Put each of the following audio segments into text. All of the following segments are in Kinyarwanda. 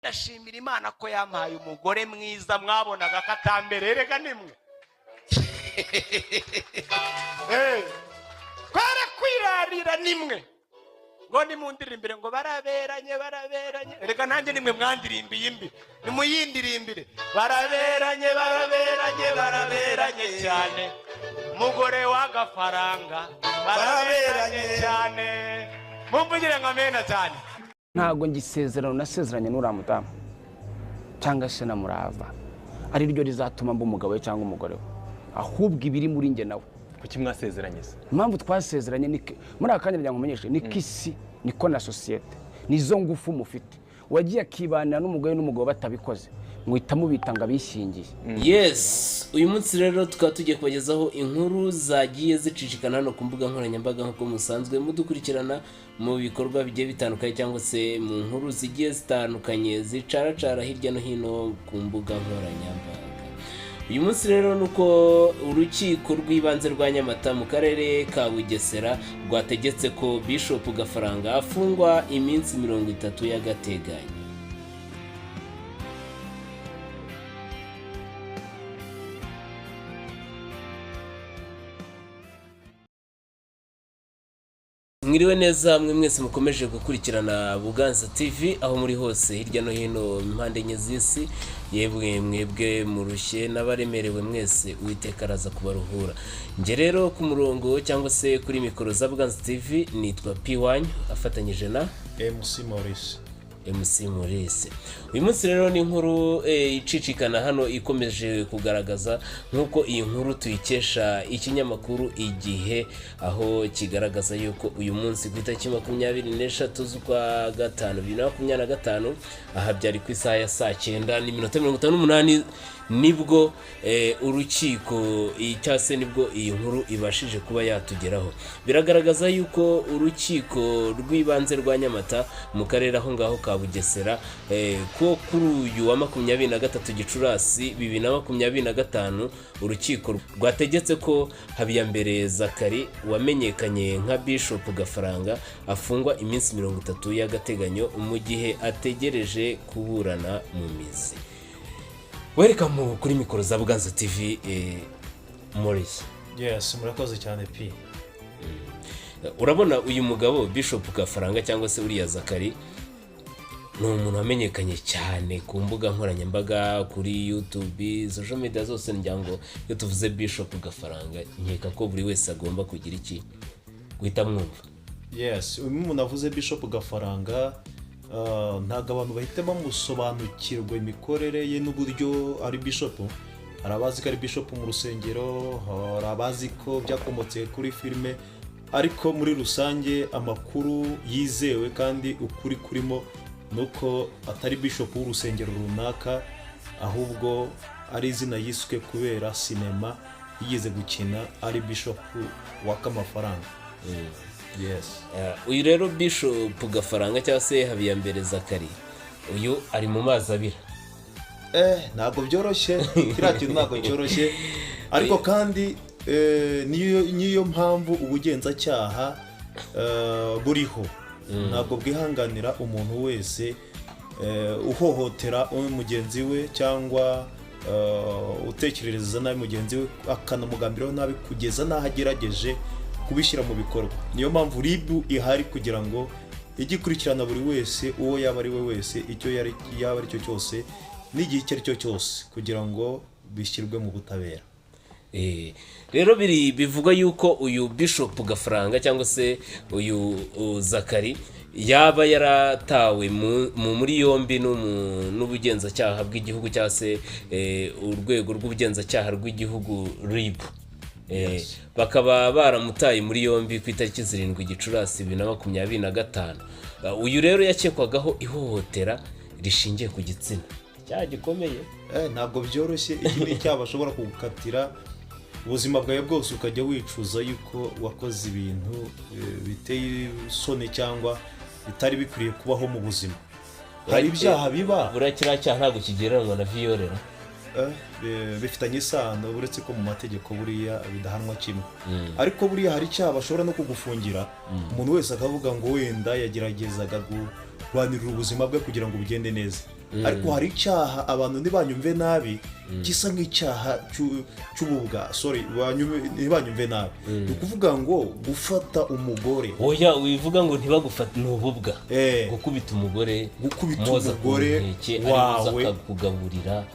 Ndashimira Imana ko yampaye umugore mwiza. Mwabonaga ko atambere, erega nimwe. Twere kwirarira nimwe ngo nimundirimbire ngo baraberanye, baraberanye. Reka nanjye nimwe mwandirimbiye imbi, nimuyindirimbire. Baraberanye, baraberanye, baraberanye cyane. Mugore w'agafaranga, baraberanye cyane. Mumvugire nka mena cyane. Ntabwo ngisezerano nasezeranye n'uriya mudamu cyangwa se na Murava ari ryo rizatuma mba umugabo we cyangwa umugore we, ahubwo ibiri muri njye nawe. Kuki mwasezeranye se? Impamvu twasezeranye ni muri aka kanya nkumenyeshe, ni ko isi, niko na sosiyete, nizo ngufu mufite. Wagiye akibanira n'umugore n'umugabo batabikoze, muhita mubita ngo abishingiye. Yes, uyu munsi rero tukaba tugiye kubagezaho inkuru zagiye zicicikana hano ku mbuga nkoranyambaga, nk'uko musanzwe mudukurikirana mu bikorwa bigiye bitandukanye cyangwa se mu nkuru zigiye zitandukanye zicaracara hirya no hino ku mbuga nkoranyambaga. Uyu munsi rero ni uko urukiko rw'ibanze rwa Nyamata mu karere ka Bugesera rwategetse ko Bishop Gafaranga afungwa iminsi 30 y'agateganyo. Mwiriwe neza mwe mwese mukomeje gukurikirana Buganza TV aho muri hose hirya no hino impande enye z'isi. Yemwe mwebwe murushye n'abaremerewe mwese, Uwiteka araza kubaruhura. Njye rero ku murongo cyangwa se kuri mikoro za Buganza TV nitwa P1 afatanyije na MC Maurice. MC Maurice. Uyu munsi rero ni inkuru icicikana hano ikomeje kugaragaza, nk'uko iyi nkuru tuyikesha ikinyamakuru Igihe, aho kigaragaza yuko uyu munsi ku itariki 23 z'ukwa gatanu 2025, aha byari ku isaha ya saa cyenda n'iminota 58, nibwo urukiko cyangwa se nibwo iyi nkuru ibashije kuba yatugeraho. Biragaragaza yuko urukiko rw'ibanze rwa Nyamata mu karere aho ngaho ka Bugesera, ko kuri uyu wa 23 Gicurasi 2025, urukiko rwategetse ko Habiyambere Zakari wamenyekanye nka Bishop Gafaranga afungwa iminsi 30 y'agateganyo mu gihe ategereje kuburana mu mizi. Welcome kuri mikoro za Buganza TV, Maurice. Yes, murakoze cyane P. Urabona uyu mugabo Bishop Gafaranga cyangwa se uriya Zakari ni umuntu wamenyekanye cyane ku mbuga nkoranyambaga, kuri YouTube, social media zose. Ngira ngo iyo tuvuze Bishop Gafaranga, nkeka ko buri wese agomba kugira iki guhita mwumva. Yes, uyu umuntu avuze Bishop Gafaranga, ntabwo abantu bahita bamusobanukirwa imikorere ye n'uburyo ari bishop. Hari abazi ko ari bishop mu rusengero, hari abazi ko byakomotse kuri filime, ariko muri rusange amakuru yizewe kandi ukuri kurimo ni uko atari bishop w'urusengero runaka, ahubwo ari izina yiswe kubera sinema yigeze gukina ari bishop waka amafaranga. Yes. Uyu rero Bishop Gafaranga cyangwa se Habiyambere Zakari, uyu ari mu mazi abira. Ntabwo byoroshye, kiriya kintu ntabwo cyoroshye, ariko kandi niyo mpamvu ubugenzacyaha buriho. Ntabwo bwihanganira umuntu wese uhohotera mugenzi we cyangwa utekerereza nabi mugenzi we, akanamugambiraho nabi kugeza n'aho agerageje kubishyira mu bikorwa. Niyo mpamvu RIB ihari, kugira ngo ijye ikurikirana buri wese, uwo yaba ari we wese, icyo yaba ari cyo cyose n'igihe icyo ari cyo cyose, kugira ngo bishyirwe mu butabera. Rero biri bivugwa yuko uyu Bishop Gafaranga cyangwa se uyu Zakari yaba yaratawe muri yombi n'ubugenzacyaha bw'igihugu cyangwa se urwego rw'ubugenzacyaha rw'igihugu RIB. Bakaba baramutaye muri yombi ku itariki 7 Gicurasi 2025. Uyu rero yakekwagaho ihohotera rishingiye ku gitsina, icyaha gikomeye. Ntabwo byoroshye. Iki ni icyaha bashobora kugukatira ubuzima bwawe bwose, ukajya wicuza yuko wakoze ibintu biteye isoni cyangwa bitari bikwiriye kubaho mu buzima. Hari ibyaha biba. Buriya kiriya cyaha ntabwo kigereranywa na viol ra? Bifitanye isano, uretse ko mu mategeko buriya bidahanwa kimwe. Ariko buriya hari icyaha bashobora no kugufungira, umuntu wese akavuga ngo wenda yageragezaga kurwanirira ubuzima bwe kugira ngo bugende neza. Ariko hari icyaha, abantu ntibanyumve nabi, gisa nk'icyaha cy'ububwa. Sorry, ntibanyumve nabi. Ni ukuvuga ngo gufata umugore Oya, wivuga ngo ntibagufate, ni ububwa. Gukubita umugore, Gukubita umuhoza ku umugore nkeke, ari buze wawe. Akakugaburira,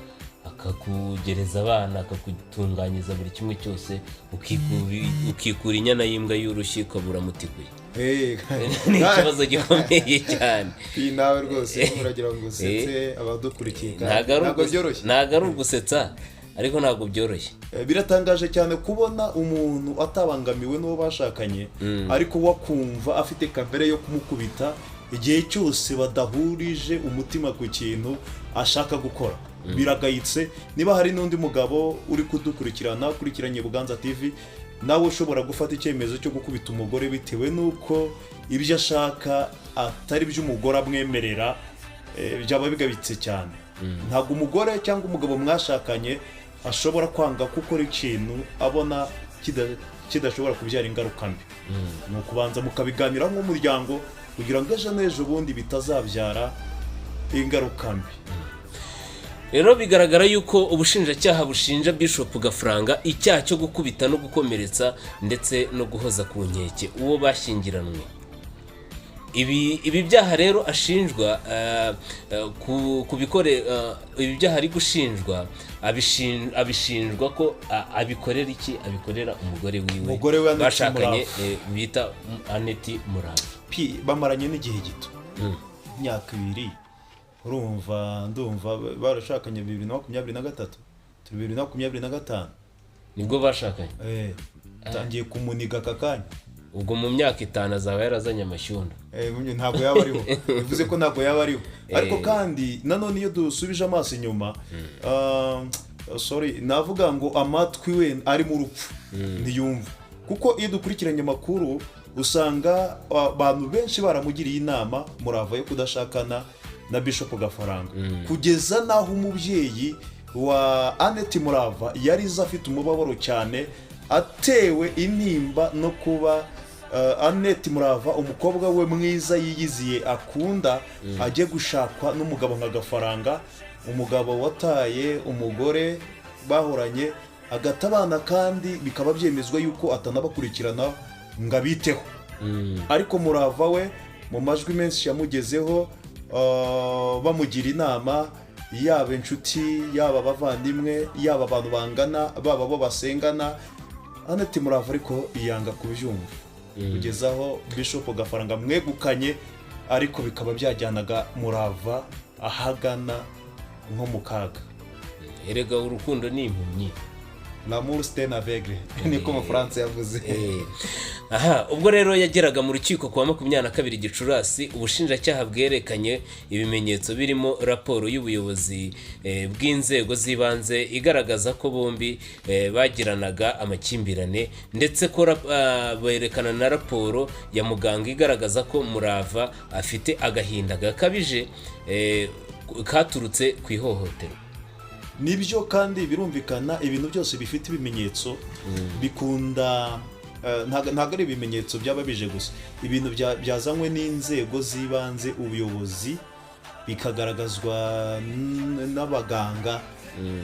akakugereza abana, akakutunganyiriza buri kimwe cyose, ukikura inyana y'imbwa y'urushyi ukabura mutikuye. Ni ikibazo gikomeye cyane. Iyi nawe rwose uragira ngo usetse abadukurikiye kandi Ntabwo ari ntabwo byoroshye. Ntabwo ari ugusetsa, ariko ntabwo byoroshye. Biratangaje cyane kubona umuntu atabangamiwe n'uwo bashakanye, ariko we akumva afite kamere yo kumukubita igihe cyose badahurije umutima ku kintu ashaka gukora. Biragayitse. Niba hari n'undi mugabo uri kudukurikirana, ukurikiranye Buganza TV, nawe ushobora gufata icyemezo cyo gukubita umugore bitewe n'uko ibyo ashaka atari byo umugore amwemerera, byaba bigabitse cyane. Ntabwo umugore cyangwa umugabo mwashakanye ashobora kwanga gukora ikintu abona kidashobora kubyara ingaruka mbi. Ni ukubanza mukabiganiraho nk'umuryango kugira ngo ejo n'ejo bundi bitazabyara ingaruka mbi. Rero bigaragara yuko ubushinjacyaha bushinja Bishop Gafaranga icyaha cyo gukubita no gukomeretsa ndetse no guhoza ku nkeke uwo bashyingiranwe. Ibi byaha rero ashinjwa, ibi byaha ari gushinjwa, abishinjwa ko abikorera iki? Abikorera umugore wiwe Umugore we Annette bashakanye, Murava. Bita Annette Murava. Pi bamaranye n'igihe gito, imyaka 2. Urumva, ndumva barashakanye 2023, turi 2025. Nibwo bashakanye. Tangiye kumuniga aka kanya. Ubwo mu myaka 5 azaba yarazanye amashyunda. Ntabwo yaba ariho, bivuze ko ntabwo yaba ariho. Ariko kandi nanone iyo dusubije amaso inyuma, sorry, navuga ngo amatwi we ari mu rupfu ntiyumva, kuko iyo dukurikiranye amakuru usanga abantu benshi baramugiriye inama Murava yo kudashakana na Bishop Gafaranga, kugeza n'aho umubyeyi wa Annette Murava yarize afite umubabaro cyane, atewe intimba no kuba Annette Murava, umukobwa we mwiza yiyiziye akunda, ajye gushakwa n'umugabo nka Gafaranga, umugabo wataye umugore bahoranye, agata abana, kandi bikaba byemezwa yuko atanabakurikirana ngo abiteho. Ariko Murava we mu majwi menshi yamugezeho, bamugira inama, yaba inshuti, yaba abavandimwe, yaba abantu bangana, baba bo basengana, Annette Murava ariko yanga kubyumva, kugeza aho Bishop Gafaranga mwegukanye, ariko bikaba byajyanaga Murava ahagana nko mu kaga. Erega urukundo ni impumyi. L'amour, c'est un aveugle, niko umufaransa yavuze. Aha ubwo rero yageraga mu rukiko kuwa 22 Gicurasi, ubushinjacyaha bwerekanye ibimenyetso birimo raporo y'ubuyobozi bw'inzego z'ibanze igaragaza ko bombi bagiranaga amakimbirane, ndetse ko berekana na raporo ya muganga igaragaza ko Murava afite agahinda gakabije katurutse ku ihohoterwa. Nibyo, kandi birumvikana, ibintu byose bifite ibimenyetso bikunda, ntabwo ari ibimenyetso byaba bije gusa, ibintu byazanywe n'inzego z'ibanze, ubuyobozi, bikagaragazwa n'abaganga,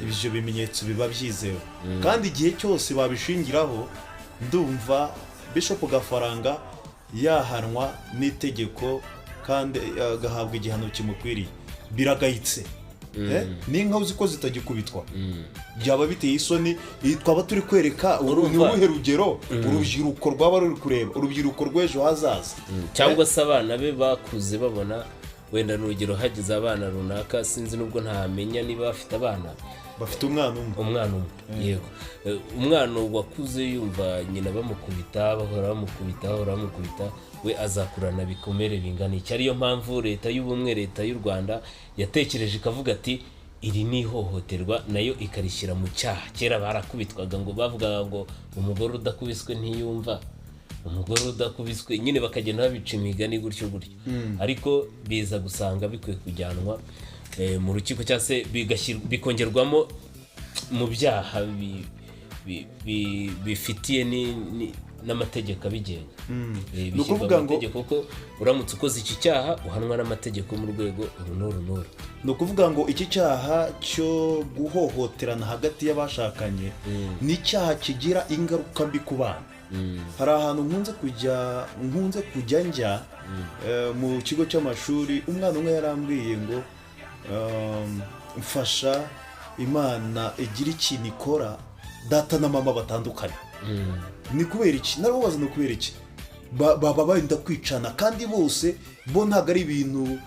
ibyo bimenyetso biba byizewe, kandi igihe cyose babishingiraho ndumva Bishop Gafaranga yahanwa n'itegeko kandi agahabwa igihano kimukwiriye. Biragayitse. N'inka uzi ko zitagikubitwa, byaba biteye isoni. Iyi twaba turi kwereka ni uruhe rugero urubyiruko rwaba ruri kureba, urubyiruko rw'ejo hazaza? Cyangwa se abana be bakuze babona, wenda ni urugero, hagize abana runaka, sinzi nubwo ntamenya niba bafite abana. Bafite umwana umwe. Umwana umwe, yego. Umwana wakuze yumva nyina bamukubita, bahora bamukubita, bahora bamukubita, we azakurana bikomere bingana iki? Ariyo mpamvu Leta y'ubumwe, Leta y'u Rwanda yatekereje ikavuga ati iri ni ihohoterwa, nayo ikarishyira mu cyaha. Kera barakubitwaga, ngo bavugaga ngo umugore udakubiswe ntiyumva, umugore udakubiswe nyine, bakagenda babica imigani gutyo gutyo, ariko biza gusanga bikwiye kujyanwa mu rukiko cyangwa se bikongerwamo mu byaha bifitiye n'amategeko abigenga. Ni Bishyirwa ukuvuga mu ngo- mategeko ko uramutse ukoze iki cyaha uhanwa n'amategeko mu rwego uru n'uru n'uru. Ni ukuvuga ngo iki cyaha cyo guhohoterana hagati y'abashakanye ni icyaha kigira ingaruka mbi ku bana. Hari ahantu nkunze kujya njya, mu kigo cy'amashuri. Umwana umwe yarambwiye ngo mfasha Imana igira ikintu ikora, data na mama batandukanye. Ni kubera iki? Naramubaza, ni kubera iki baba benda kwicana? Kandi bose bo ntabwo ari ibintu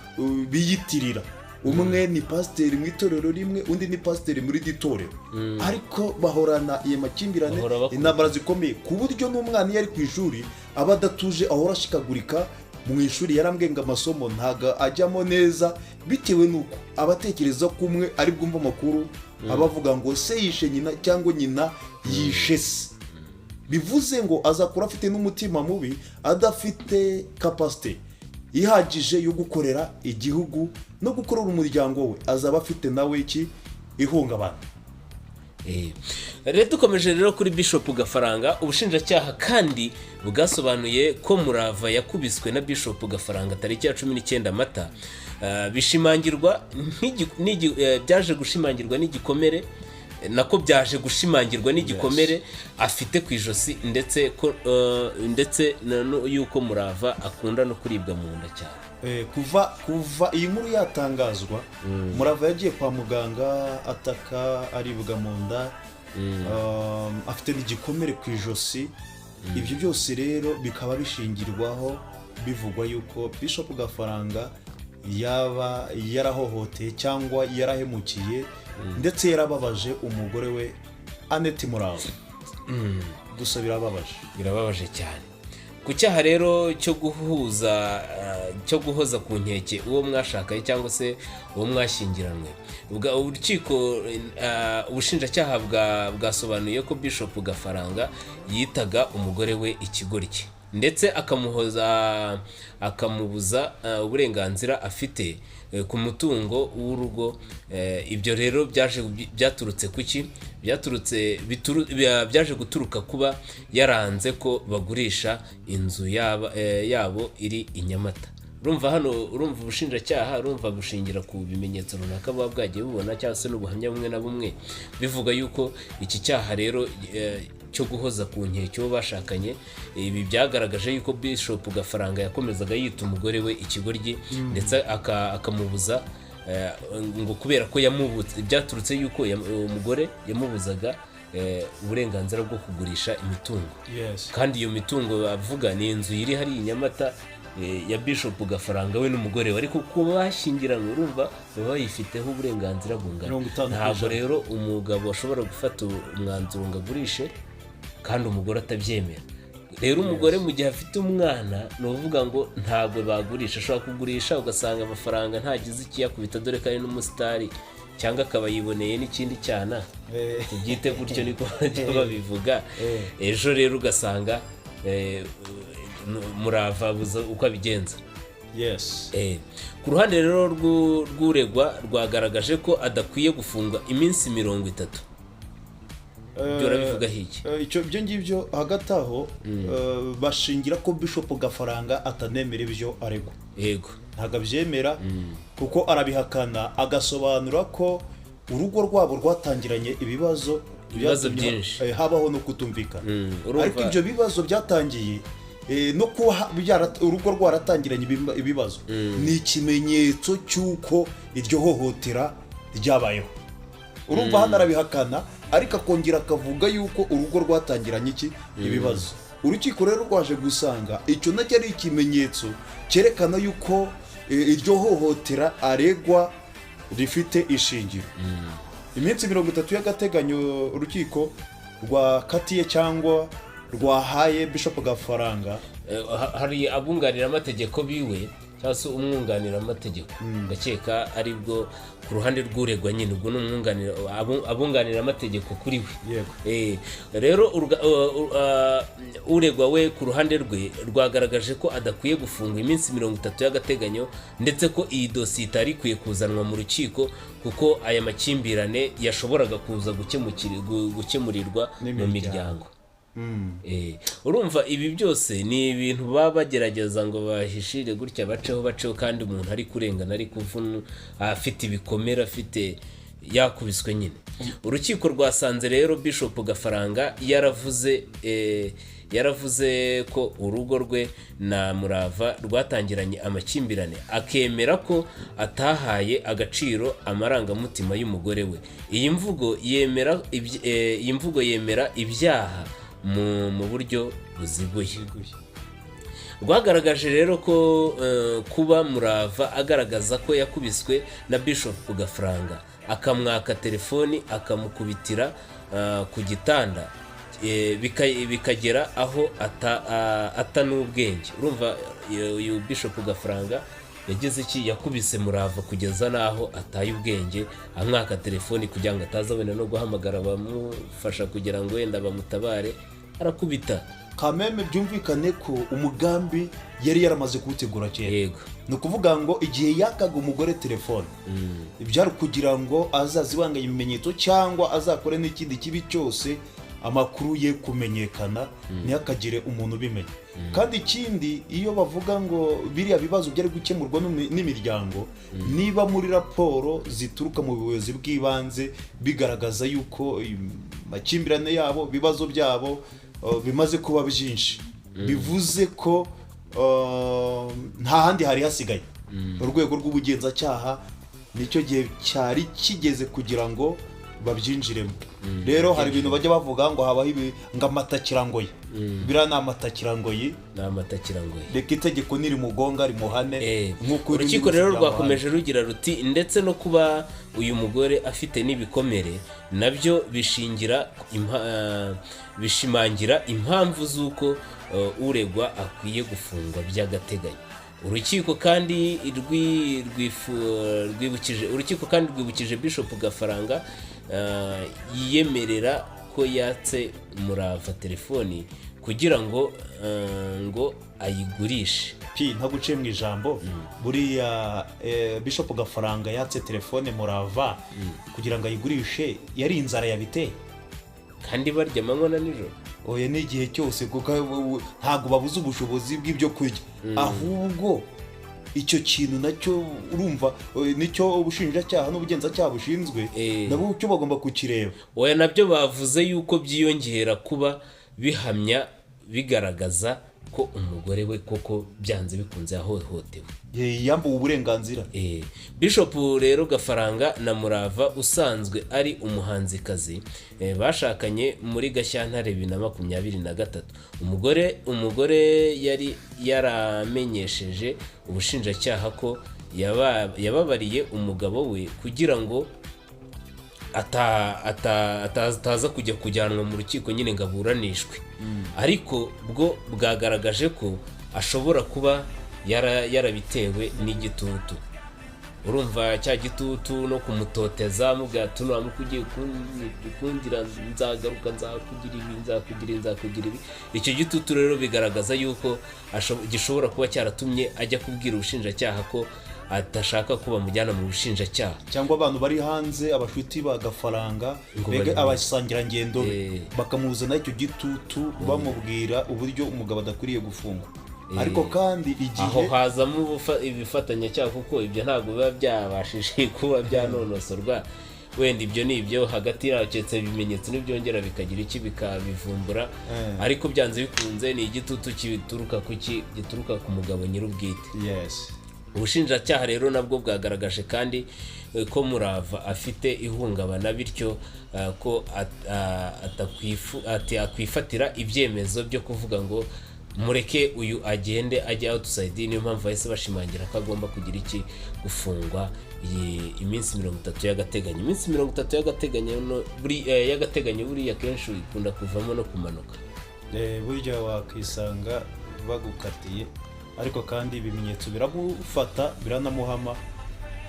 biyitirira. Umwe ni pasiteri mu itorero rimwe, undi ni pasiteri muri iri torero, ariko bahorana iyo makimbirane, Bahora bakubita. intambara zikomeye, ku buryo n'umwana iyo ari ku ishuri aba adatuje, ahora ashikagurika mu ishuri. Yarambwiye ngo amasomo ntabwo ajyamo neza bitewe n'uko aba atekereza ko umwe ari bwumve amakuru, aba avuga ngo se yishe nyina cyangwa nyina yishe se. Bivuze ngo azakura afite n'umutima mubi, adafite capacité ihagije yo gukorera igihugu no gukorera umuryango we. Azaba afite nawe iki? Ihungabana. Rero dukomeje rero kuri Bishop Gafaranga, ubushinjacyaha kandi bwasobanuye ko Murava yakubiswe na Bishop Gafaranga tariki ya 19 Mata. Bishimangirwa byaje gushimangirwa n'igikomere, nako byaje gushimangirwa n'igikomere afite ku ijosi, ndetse ko ndetse yuko Murava akunda no kuribwa mu nda cyane. Kuva iyi nkuru yatangazwa, Murava yagiye kwa muganga ataka aribwa mu nda, afite n'igikomere ku ijosi. Ibyo byose rero bikaba bishingirwaho bivugwa yuko Bishop Gafaranga yaba yarahohoteye cyangwa yarahemukiye, ndetse yarababaje umugore we Annette Murava. Gusa birababaje. Birababaje cyane. Ku cyaha rero cyo guhuza cyo guhoza ku nkeke uwo mwashakanye cyangwa se uwo mwashyingiranywe, urukiko, ubushinjacyaha bwasobanuye ko Bishop Gafaranga yitaga umugore we ikigoryi, ndetse akamuhoza, akamubuza uburenganzira afite ku mutungo w'urugo. Ibyo rero byaje byaturutse kuki? Byaturutse byaje guturuka kuba yaranze ko bagurisha inzu yabo iri i Nyamata. Urumva hano, urumva ubushinjacyaha, urumva bushingira ku bimenyetso runaka buba bwagiye bubona cyangwa se n'ubuhamya bumwe na bumwe, bivuga yuko iki cyaha rero cyo guhoza ku nkeke uwo bashakanye, ibi byagaragaje yuko Bishop Gafaranga yakomezaga yita umugore we ikigoryi, ndetse akamubuza, ngo kubera ko yamubutse, byaturutse yuko umugore yamubuzaga uburenganzira bwo kugurisha imitungo. Kandi iyo mitungo bavuga ni inzu iri hariya i Nyamata, ya Bishop Gafaranga we n'umugore we, ariko kuba bashyingiranywe, urumva baba bayifiteho uburenganzira bungana. 50%. Ntabwo rero umugabo ashobora gufata umwanzuro ngo agurishe kandi umugore atabyemera. Rero umugore mu gihe afite umwana, ni ukuvuga ngo ntabwo bagurisha. Ashobora kugurisha ugasanga amafaranga ntagize ikiyakubita, dore ko ari n'umusitari, cyangwa akaba yiboneye n'ikindi cyana, tubyite gutyo, niko bajya babivuga. Ejo rero ugasanga Murava abuze uko abigenza. Ku ruhande rero rw'uregwa rwagaragaje ko adakwiye gufungwa iminsi 30. Ibyo urabivugaho iki? Icyo ibyo ngibyo hagati aho, bashingira ko Bishop Gafaranga atanemera ibyo aregwa. Ntabwo abyemera, kuko arabihakana, agasobanura ko urugo rwabo rwatangiranye ibibazo. Ibibazo byatumye byinshi. Habaho no kutumvikana. Urumva- Ariko ibyo bibazo byatangiye, no kuba urugo rwaratangiranye ibibazo ni ikimenyetso cy'uko iryo hohotera ryabayeho. Urumva hano arabihakana, ariko akongera akavuga yuko urugo rwatangiranye iki? Ibibazo. Urukiko rero rwaje gusanga icyo nacyo ari ikimenyetso cyerekana yuko iryo hohotera aregwa rifite ishingiro. Iminsi 30 y'agateganyo urukiko rwakatiye cyangwa rwahaye Bishop Gafaranga. Hari abunganiramategeko biwe cyangwa se umwunganiramategeko, ndakeka aribwo ku ruhande rw'uregwa nyine, ubwo ni abunganiramategeko kuri we. Rero uregwa we ku ruhande rwe rwagaragaje ko adakwiye gufungwa iminsi 30 y'agateganyo, ndetse ko iyi dosiye itari ikwiye kuzanwa mu rukiko, kuko aya makimbirane yashoboraga kuza gukemurirwa mu N'imiryango. miryango. Urumva ibi byose ni ibintu baba bagerageza ngo bahishire gutya, baceho baceho, kandi umuntu ari kurengana, ari kuvuna, afite ibikomere, afite yakubiswe nyine. Urukiko rwasanze rero Bishop Gafaranga yaravuze ko urugo rwe na Murava rwatangiranye amakimbirane, akemera ko atahaye agaciro amarangamutima y'umugore we. Iyi mvugo yemera ibyaha mu buryo buziguye. Rwagaragaje rero ko kuba Murava agaragaza ko yakubiswe na Bishop Gafaranga, akamwaka telefoni, akamukubitira ku gitanda, bikagera aho ata n'ubwenge. Urumva uyu Bishop Gafaranga yagize iki? Yakubise Murava kugeza n'aho ataye ubwenge, amwaka telefoni kugira ngo ataza wenda no guhamagara abamufasha kugira ngo wenda bamutabare, arakubita. Kameme, byumvikane ko umugambi yari yaramaze kuwutegura kera. Ni ukuvuga ngo igihe yakaga umugore telefone, byari kugira ngo azazibanganye ibimenyetso cyangwa azakore n'ikindi kibi cyose, amakuru ye kumenyekana, ntihakagire umuntu ubimenya. Kandi ikindi, iyo bavuga ngo biriya bibazo byari gukemurwa n'imiryango, niba muri raporo zituruka mu buyobozi bw'ibanze bigaragaza yuko amakimbirane yabo, ibibazo byabo bimaze kuba byinshi, bivuze ko nta handi hari hasigaye. Urwego rw'ubugenzacyaha nicyo gihe cyari kigeze kugira ngo babyinjiremo. Rero hari ibintu bajya bavuga ngo habaho ibi, ngo amatakirangoyi. Biriya ni amatakirangoyi. Ni amatakirangoyi. Reka itegeko nirimugonga rimuhane nk'uko irindi Urukiko rero ryamuhana. rwakomeje rugira ruti: "Ndetse no kuba uyu mugore afite n'ibikomere nabyo bishimangira impamvu z'uko uregwa akwiye gufungwa by'agateganyo." Urukiko kandi rwibukije Bishop Gafaranga yiyemerera ko yatse Murava telefoni kugira ngo ayigurishe. Pi, ntaguciye mu ijambo, buriya Bishop Gafaranga yatse telefone Murava kugira ngo ayigurishe, yari inzara yabiteye? Kandi barya amanywa na nijoro. Oya, ni igihe cyose, kuko ntabwo babuze ubushobozi bw'ibyo kurya. Ahubwo icyo kintu nacyo urumva nicyo ubushinjacyaha n'ubugenzacyaha bushinzwe, nabo cyo bagomba kukireba. Oya, nabyo bavuze yuko byiyongera kuba bihamya, bigaragaza ko umugore we koko byanze bikunze yahohotewe. Yambuwe uburenganzira. Bishop rero Gafaranga na Murava usanzwe ari umuhanzikazi, bashakanye muri Gashyantare 2023. Umugore yari yaramenyesheje ubushinjacyaha ko yababariye umugabo we kugira ngo ataza kujya kujyanwa mu rukiko nyine ngo aburanishwe, ariko bwo bwagaragaje ko ashobora kuba yarabitewe n'igitutu. Urumva cya gitutu no kumutoteza, amubwira ati: "Nuramuka ugiye kungira nzagaruka, nzakugira ibi, nzakugira ibi, nzakugira ibi." Icyo gitutu rero bigaragaza yuko gishobora kuba cyaratumye ajya kubwira ubushinjacyaha ko adashaka ko bamujyana mu bushinjacyaha. Cyangwa abantu bari hanze, abashuti ba Gafaranga, Ngo mbega abasangirangendo be, bakamuzana icyo gitutu, bamubwira uburyo umugabo adakwiriye gufungwa. Ariko kandi igihe Aho hazamo ibifatanyacyaha, kuko ibyo ntabwo biba byabashije kuba byanonosorwa. Wenda ibyo ni ibyo hagati yabo, keretse ibimenyetso nibyongera bikagira iki, bikabivumbura. Ariko byanze bikunze ni igitutu gituruka ku ki? Gituruka ku mugabo nyir'ubwite. Ubushinjacyaha rero nabwo bwagaragaje kandi ko Murava afite ihungabana, bityo ko akwifatira ibyemezo byo kuvuga ngo mureke uyu agende ajye outside. Niyo mpamvu bahise bashimangira ko agomba kugira iki? Gufungwa iyi iminsi 30 y'agateganyo. Iminsi 30 y'agateganyo y'agateganyo buriya kenshi ikunda kuvamo no kumanuka. Burya wakisanga bagukatiye, ariko kandi ibimenyetso biramufata, biranamuhama.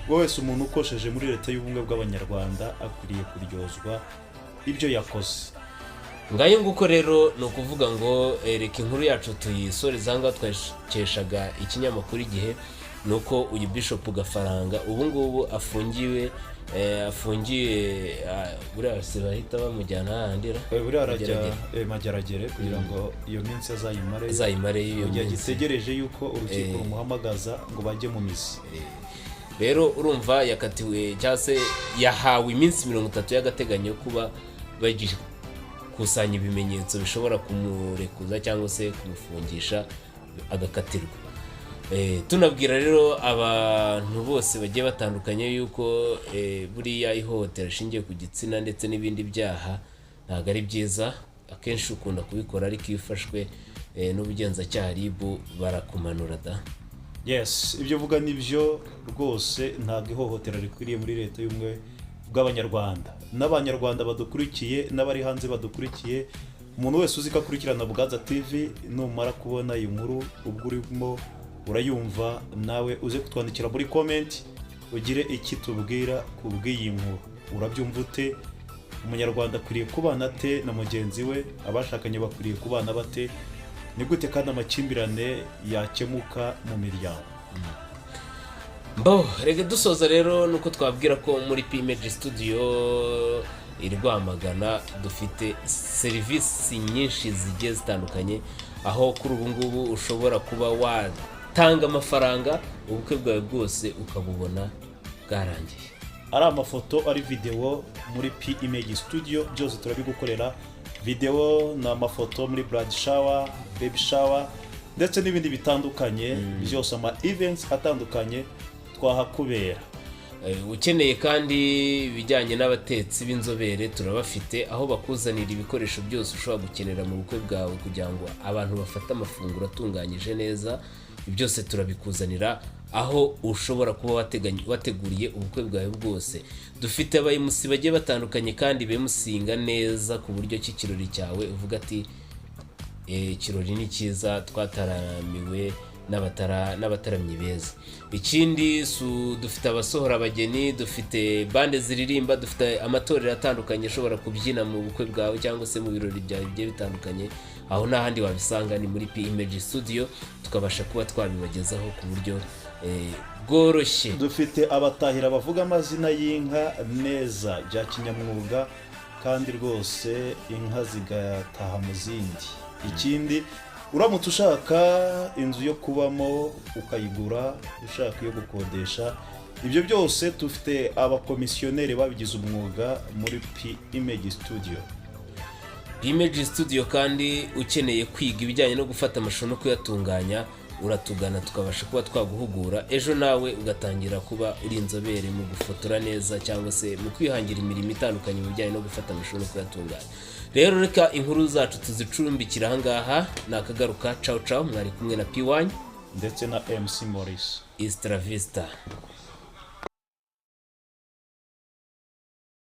Wese umuntu ukosheje muri Leta y'Ubumwe bw'Abanyarwanda akwiriye kuryozwa ibyo yakoze. Ngayo nguko rero, ni ukuvuga ngo reka inkuru yacu tuyisoreze aha ngaha twakeshaga ikinyamakuru Igihe. Ni uko uyu Bishop Gafaranga ubu ngubu afungiwe. afungiye, buriya se bahita bamujyana hahandi ra? Buriya arajya Mageragere. Mageragere kugira ngo iyo minsi azayimare Azayimare iyo mu gihe minsi. agitegereje yuko urukiko rumuhamagaza ngo bajye mu mizi. Rero urumva yakatiwe cyangwa se yahawe iminsi 30 y'agateganyo yo kuba bagikusanya ibimenyetso bishobora kumurekuza cyangwa se kumufungisha agakatirwa. Tunabwira rero abantu bose bagiye batandukanye yuko buriya ihohotera rishingiye ku gitsina ndetse n'ibindi byaha ntabwo ari byiza. Akenshi ukunda kubikora, ariko iyo ufashwe n'ubugenzacyaha, RIB, barakumanura da. Yes, ibyo uvuga nibyo rwose. Ntabwo ihohotera rikwiriye muri Leta y'Ubumwe bw'Abanyarwanda. N'Abanyarwanda badukurikiye n'abari hanze badukurikiye, umuntu wese uzi ko akurikirana Bwaza TV, numara kubona iyi nkuru, ubwo urimo urayumva, nawe uze kutwandikira muri comment, ugire iki tubwira ku bw'iyi nkuru. Urabyumva ute? Umunyarwanda akwiriye kubana ate na mugenzi we? Abashakanye bakwiriye kubana bate? Ni gute kandi amakimbirane yakemuka mu miryango? Mbo reka dusoza rero, nuko twabwira ko muri P-Image Studio i Rwamagana dufite serivisi nyinshi zigiye zitandukanye, aho kuri ubu ngubu ushobora kuba watanga amafaranga, ubukwe bwawe bwose ukabubona bwarangiye. Ari amafoto, ari videwo, muri P Image Studio byose turabigukorera. Videwo ni amafoto muri bridal shower, baby shower ndetse n'ibindi bitandukanye byose, ama events atandukanye twahakubera. Ukeneye kandi ibijyanye n'abatetsi b'inzobere, turabafite, aho bakuzanira ibikoresho byose ushobora gukenera mu bukwe bwawe kugira ngo abantu bafate amafunguro atunganyije neza. Byose turabikuzanira aho ushobora kuba wateguriye ubukwe bwawe bwose. Dufite aba MC bagiye batandukanye kandi bemusinga neza, ku buryo ki ikirori cyawe uvuga ati: "Ikirori ni cyiza, twataramiwe n'abataramyi beza." Ikindi dufite abasohora abageni, dufite bande ziririmba, dufite amatorero atandukanye ashobora kubyina mu bukwe bwawe cyangwa se mu birori byawe bigiye bitandukanye. Aho nta handi wabisanga, ni muri P Image Studio, tukabasha kuba twabibagezaho ku buryo bworoshye. Dufite abatahira bavuga amazina y'inka neza bya kinyamwuga, kandi rwose inka zigataha mu zindi. Ikindi, uramutse ushaka inzu yo kubamo ukayigura, ushaka iyo gukodesha, ibyo byose dufite abakomisiyoneri babigize umwuga muri P Image Studio. Image Studio kandi, ukeneye kwiga ibijyanye no gufata amashusho no kuyatunganya, uratugana tukabasha kuba twaguhugura, ejo nawe ugatangira kuba uri inzobere mu gufotora neza cyangwa se mu kwihangira imirimo itandukanye mu bijyanye no gufata amashusho no kuyatunganya. Rero reka inkuru zacu tuzicumbikira ahangaha. Ni akagaruka, cawu cawu. Mwari kumwe na P1 ndetse na MC Maurice. Istra Vista.